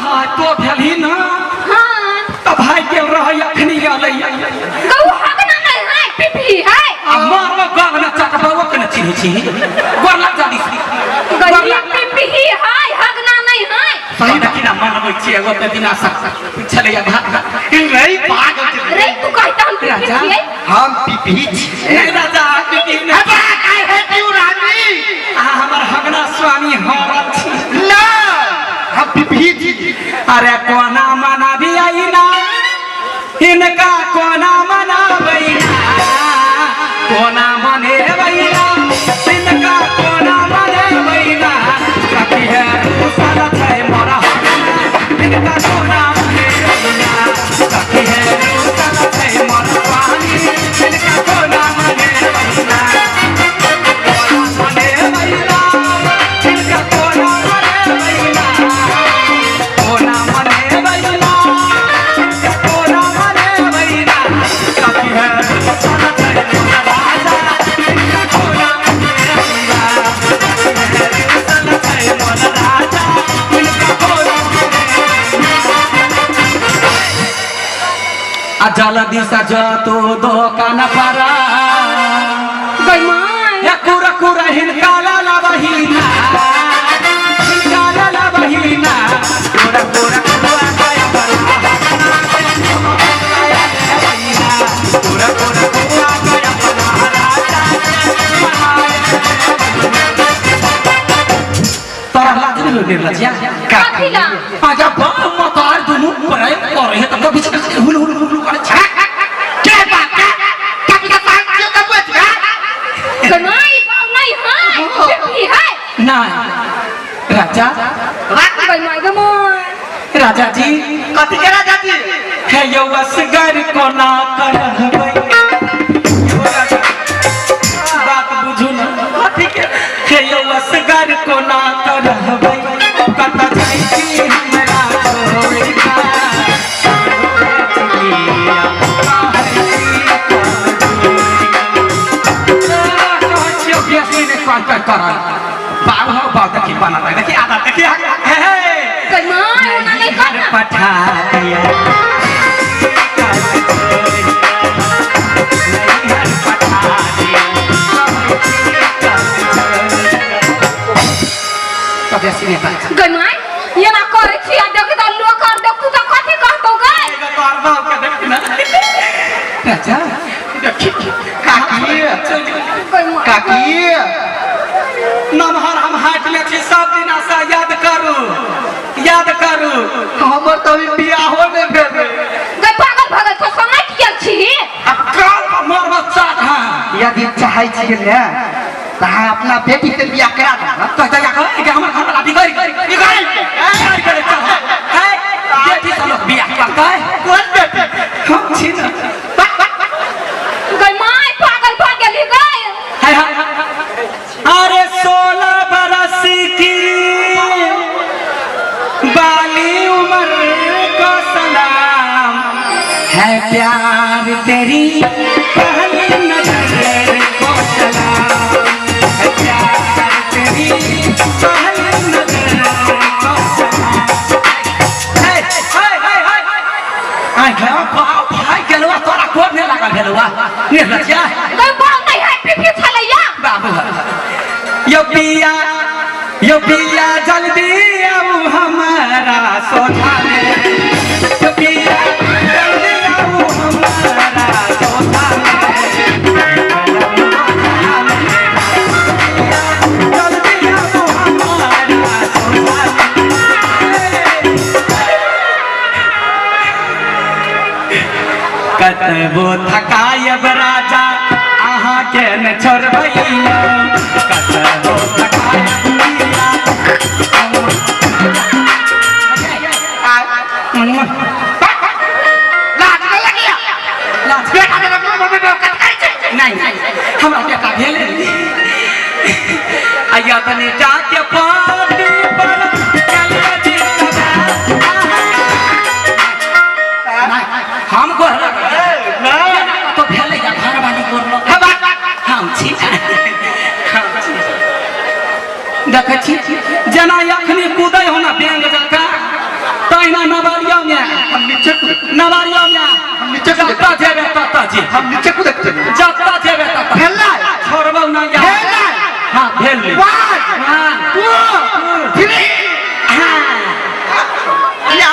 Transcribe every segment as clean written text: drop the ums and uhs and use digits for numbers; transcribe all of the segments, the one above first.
हाँ तो भेलही ना। हाँ। तऽ भाई गेल रहै अखनी अलै। गौ हगना नहीं है, पिपही है। आ मारबो गाल में चटबो के ने चिन्है छी। गोर लग जादी। गई पिपही है, हगना नहीं है। सही देखी ना मनबै छी एगो तऽ दिना सा छलैया भात। रे पागल छै। रे तू कहता हम पिपही राजा। छियै। हम पिपही छी। नहीं राजा, पिपही नहीं। अबे I hate you रानी। अहाँ हमर हगना स्वामी हरत छी। ना, हम पिपही छी। अरे कोना मनाबी ना हिनका, कोना मनाबै ना, कोना मनेबै ना हिनका, कोना मनेबै ना। सखी हे रूसल छै मोर हगना, हिनका कोना मनेबै ना। सखी हे रूसल छै मोर स्वामी, हिनका कोना मनेबै ना। कोना मनेबै ना हिनका, कोना मनेबै ना। कोना मनेबै ना, कोना मनेबै ना। सखी हे रूसल छै मोर राजा, हिनका कोना मनेबै ना। सखी हे रूसल छै मोर राजा, हिनका कोना मनेबै। आ जल्दी से जतो दोकान पर। गई माय। या कुरा कुरा हिनका लाला बहिना, हिनका लाला बहिना। कुरा कुरा कुआ गया बना बहिना, कुरा कुरा कुआ गया बना राजा। तोरा लाज नहीं निर्लज्या? कथी ला? आजा बम मतार दुनू प्रेम करे है तब बीच में हुल हुल हुल करे छै। के बात के कभी का सांग क्यों कब बच गई माय, बाऊ नहीं है, पिपही है। ना राजा। गई माय, गई माय। राजा जी। कथी के राजा जी? हे यौ असगर कोना करहबै यौ राजा, बात बुझू ना। कथी के? हे यौ असगर कोना करहबै, कत जाइ छी हमरा छोड़ि कऽ? कहै छियौ बेसी नहि कहै करल बाबू हौ बाबू, देखी बनल देखी आदत देखी। हे हे। गई माय, ओना नहीं करना। पठा दिया, नैहर पठा दिया। तब बेसी नहि बात। गई माय, ये ना करे छी आ देख तऽ लोक आर देखू तऽ कथी कहतौ गई? तोहर बाप के देखी ना राजा, देखी। काकी। गई माय। काकी। नमहर हम हाट ले छी सब दिन आशा, याद करू, याद करू। हमर तऽ अभी बियाहो नहि भेल। गई पागल भगल छौ, समय किया छी? अब काल मर बच्चा हाँ। यदि चाहै छियै ने तऽ अहाँ अपना बेटी के बियाह करा देब। तो जा कर के हमर घर वाला बिगड़ बिगड़ बिगड़ चल है। बेटी से लोग बियाह करतै? कोन बेटी? हम छी ना। गई माय, पागल भऽ गेली गई। हाय हाय। अरे 16 बरस की बाली उम्र को सलाम है, प्यार तेरी पहली नजर को सलाम है, प्यार तेरी पहली नजर को सलाम। हे हे हे हे, आइ गयो बाप भाई गेलवा, तोरा कोर नहीं लागल भेलवा निर्लज्जा। गई बाऊ नहीं है, पिपही छलैया। बाबू यो पिया, यो पिया, जल्दी आऊ हमारा सोझा में। यो पिया, जल्दी आऊ हमारा सोझा में। जल्दी आऊ हमारा सोझा में। कतबो थकायब राजा, अहाँके न छोड़बैया। कतबो थकायब पिया। लाज नहि लगैया? लाज। बेटा के मम्मी बाप कथी करै छै? नहीं, हमरा बेटा भेल आया तनी जाके पाटी पर चल जी। हम गोहरा तो भेलै या घरवाली गोरलो। हम छी, हम छी। देखै छी जेना अखनी कूदै हो ना बेंग जकाँ। हम नीचे कूद नवारियो में हम नीचे कूद जत्ता जेबे तत्ता जे हम नीचे कूद जेबै। जत्ता जेबे तत्ता भेलै छोड़बौ ना या भेलै हां भेल 1 2 3 हां या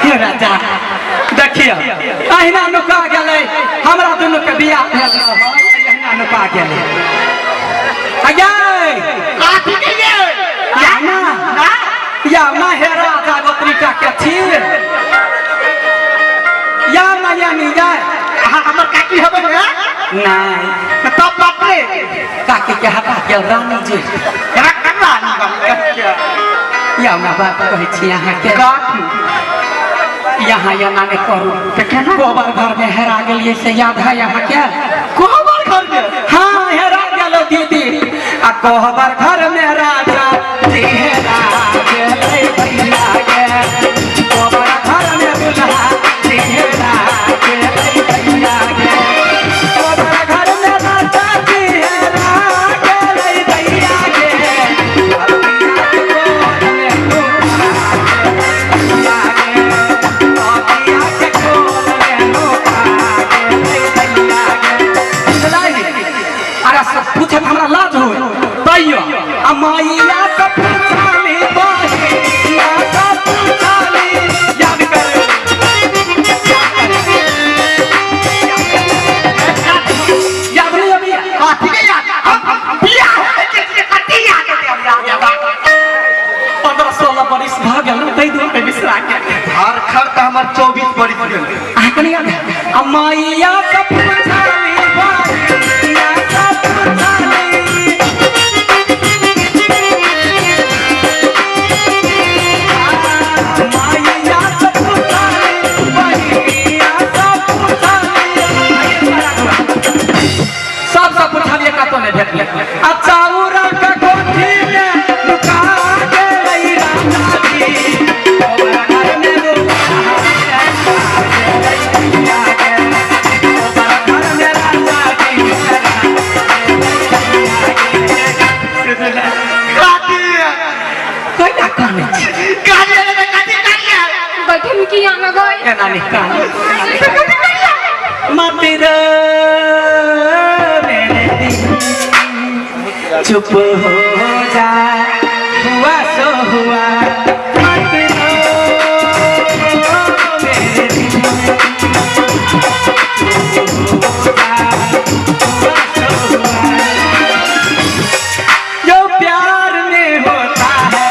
हे राजा देखियो अहिना नुका गेलै हमरा दुनू के बियाह भेल रहै अहिना नुका गेलै अगे काथी के ये या ना या ना हे राजा गोत्री का के छी या ना या नी या अहाँ हमर काकी हेबै ने नहीं तब बाप रे काकी के हटा गेल रानी जी केना करना नी या ना बात कहै छी अहाँ के काकी यहाँ एना नहि करू तऽ केना कोबर घर में हेरा गेलियै से याद है अहाँ के कोहबर घर में हाँ हेरा गेलो दीदी आ कोहबर घर में राजा जी हेरा गेलै भैया गे कोहबर घर में दुल्हा जी हेरा गेलै भैया गे कोहबर घर में राजा जी हेरा गेलै भैया गे भैया के कोल में लुका गेलै भैया गे भैया के कोल में लुका गेलै भैया गे अरे सब पूछत हमरा लाज होय तैयो आ मैया के पूछाली बहिया के पूछाली याद कर याद नहीं अभी काथी के याद हम बियाह होबे के छियै कथी याद हेतै हमरा 15-16 बरिस भऽ गेल ने ताहि दुआरे बिसरा गेल हर खर तऽ हमर 24 बरिस गेल अहाँके नहीं याद आ मैया के पूछाली बहिया के पूछाली मैया के पूछाली बहिया के पूछाली सब सब पूछलिए कतौ नहि भेटलै आ चाउरा के कोठी में नुका गेलै राजा जी ओकरा घर में नुका गेलै भैया गे ओकरा घर में राजा जी काकी कोना कानै छी काकी रे काकी काकी बैठे में की आना गई एना नहि कानै मत रो मेरे दिल चुप हो जा हुआ सो हुआ मत रो मेरे दिल चुप हो जा हुआ सो हुआ जो प्यार में होता है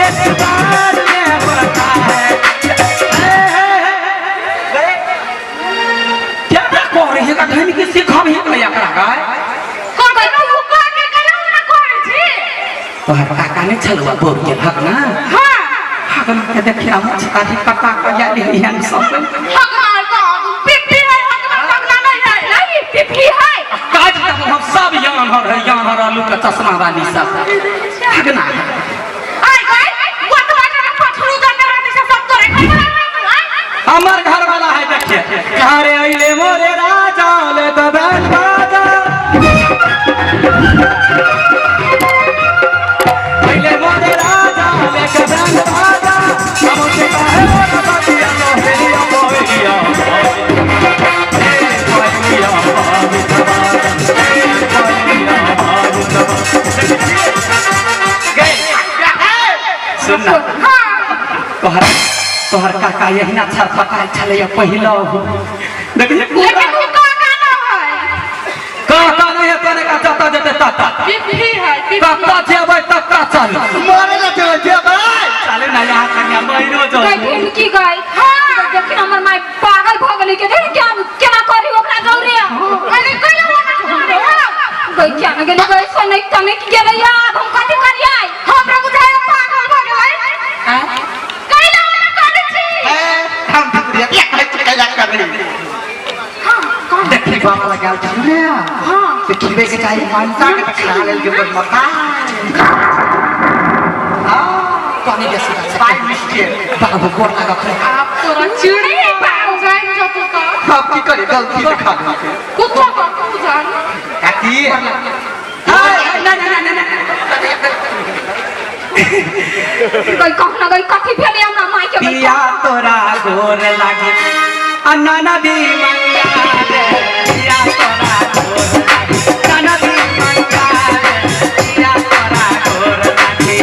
एतबार में होता है क्या कह रही है कहीं के सिखब ही कहीं एकरा गाय कोन लुका के गेलौ ना कहै छी तोहर काका नहि छलुआ बोर के भगना हां भगना के देखिया हम काठी कटा के जाली हन सब हगना का पिपी है हगना हगना नहीं है नहीं पिपी है काज तक हम सब यान हर है यान हर आलू के चश्मा वाली सब भगना आइ गई गोतवा के पछरू दने रहती से सब तोरे घर वाला हमर घर वाला है देखिए घरे अइले मोरे राजा ले तो बैल बाजा अइले मोरे राजा ले के बैल बाजा हम से काहे मोरा बतिया मोहरिया मोहरिया ए मोहरिया गए सुन ना तोहर तोहर काका यहिना छरपटाइ छलैया पहिलो देखिए लेकिन उ काका ना है काका नहीं है तोने का जता जेते तता पिपी है पिपी कत्ता जेबै तत्ता चल मारे ला चले जेबै चले ना यहाँ कन्या महीनो जो गई की गई हां देखिन हमर माय पागल भ गेली के देख क्या केना करी ओकरा जौरे अरे कइला ना गई क्या न गेली गई सनक तनक गेलै आब हम कथि करियै हमरा बुझाय पागल भ गेलै कइला ना करै छी ए हम ठकुरिया के कहै छी कैला कर रही हां देखी बाबा लग गेल छल ने हां से खिबे के चाही मनसा के तऽ खा लेल के बस मका हां पानी बेसी बाय मिस्टेक बाबू गोर लागत रहे आप तोरा चिड़ी पागल जाय जतु का अब की करे गलती से खा लेलकै कुत्ता का तू जान काकी नहीं नहीं नहीं नहीं गई कहना गई कथी भेलै हमरा माय के गई पिया तोरा गोर लागे आ नाना दी मंगा दे पिया तोरा गोर लागे नाना दी मंगा दे पिया तोरा गोर लागे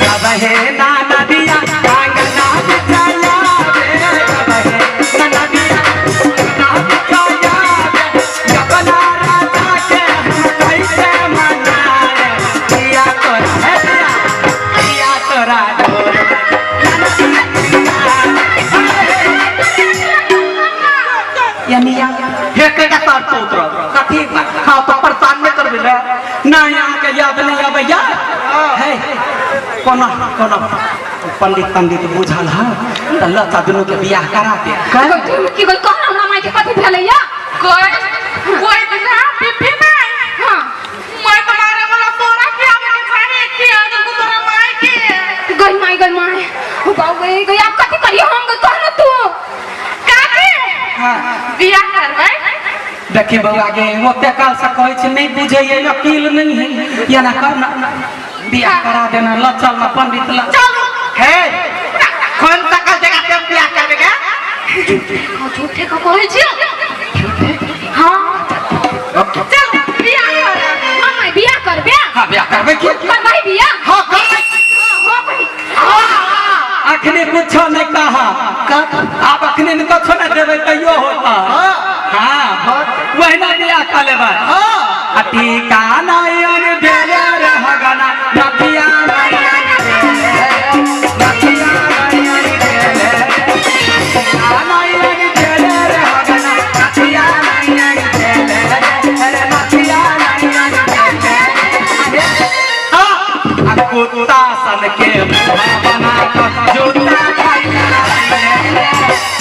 तब हे नाना दिया आंगना बिछाया दे तब हे नाना दिया आंगना बिछाया दे अपना राजा के हम कैसे मनाए पिया तोरा हे पिया पिया तोरा गोर यानी हे के का तार पे उतरल कथी हाँ तो परेशान नहीं करबे ना नहीं अहाँके याद नहीं अबैया है कोना कोना पंडित पंडित बुझल है तऽ लता दुनू के बियाह करा दे गई तू की गई कहना हमरा माय के कथी भेलै या कोई कोई ना पिपी नहीं हां मैं तुम्हारे वाला तोरा के आवे के चाहे के आदर को तोरा माय के गई माय गई माय ओ बाऊ गई गई आप कथी करियो हम गई कहना तू काकी हाँ बियाह करबै देखी बौआ गे ओते काल से कहै छै नहीं बुझैए अकील नहीं है या ना कर ना बियाह करा देना ल चल ना पंडित ल चलो हे कौन सा कल जगह पे बियाह करबे का झूठे का कहै छियो हां चल बियाह कर हां माय बियाह करबे हाँ बियाह करबै की करबै बियाह हां कर हां कही अखने कुछो नहीं कहा आप अखने ने कुछो नहीं देबै तैयो होता हाँ वही बियाह कर लेबै हां आ टीका नयन देले रहगना नथिया नयन देले नथिया नयन देले टीका नयन देले रहगना नथिया नयन देले रे नथिया नयन देले आ कुत्ता सन के मुँह बना कर जूता खाइला गइले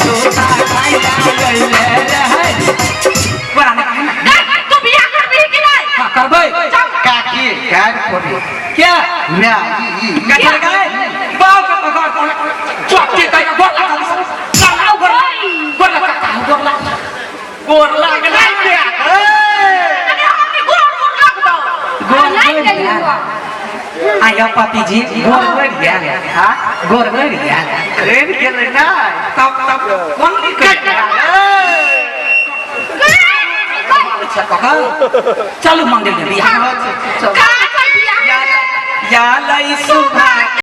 जूता खाइला गइले रे है बड़ा ना तू बियाह करबी कि नहीं हाँ करबै काकी गाय कोनी क्या ना ई ई गठर गए बाव का पकड़ चौके का गोर लगा लगाओ गोर गोर लगा गोर लगा गोर लगा नहीं बियाह अरे हम के गोर गोर लग दो गोर नहीं गेली हुआ आया पति जी गोर बढ़ गया हां गोर बढ़ गया ट्रेन गेलै ना तब तब कौन नहीं कर चलू मंदिर में बियाह चल का कर बियाह या लई सुबह